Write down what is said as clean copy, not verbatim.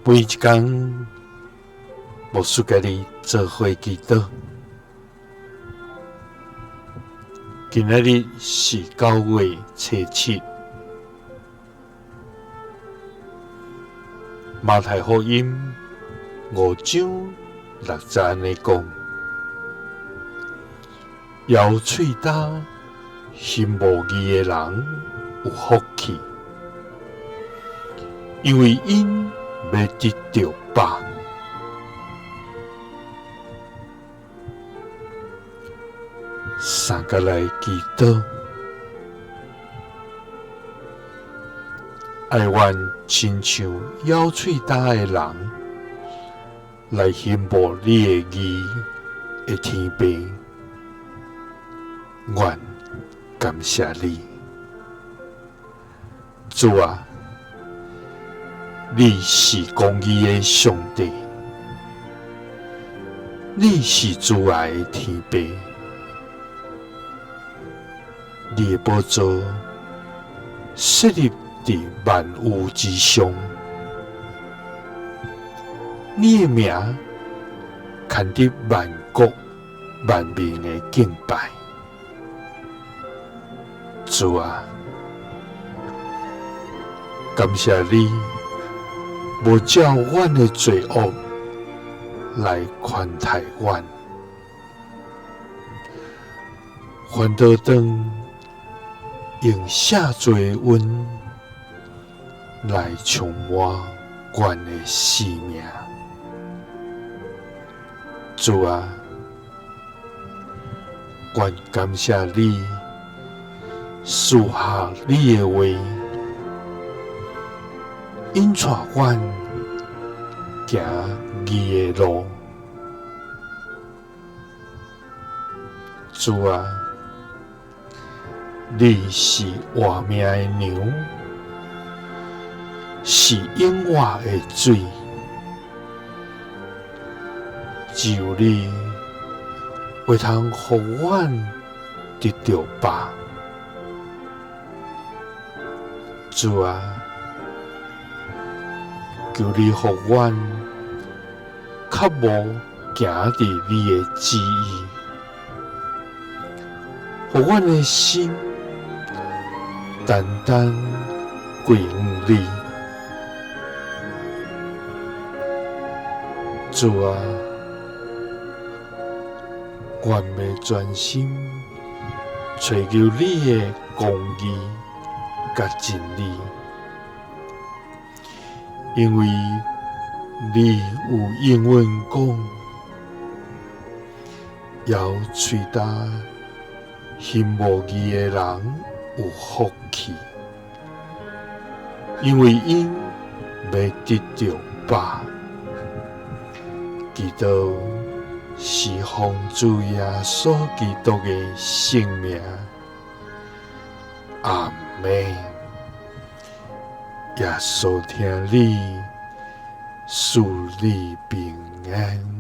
每一工，牧師佮你做伙祈禱。今仔日是9月初7，馬太福音5章6節按呢講：枵喙焦、行無義的人有福氣，因為𪜶欲得著飽。三佮來祈禱，愛願親像枵喙焦的人來興慕你的義的天父，願感謝你，主啊，你是公義的上帝，你是慈愛的天父，你的寶座設立佇萬有之上，你的名牽得萬國萬民的敬拜。主啊，感謝你無照阮的罪惡來寬待阮，反倒當用赦罪恩來充滿阮的生命。主啊，阮感謝你賜下你的話，引帶阮行義的路。主啊，你是活命的糧，是永活的水，只有你會通予阮得著飽。主啊，求你予阮較無行佇你的旨意，予阮的心單單歸向你。主啊，阮欲專心揣求你的公義佮真理，因為你有應允講，枵喙焦、行無義的人有福氣，因為𪜶欲得著飽。祈禱是奉主耶穌基督的聖名，阿們。耶穌疼你，賜你平安。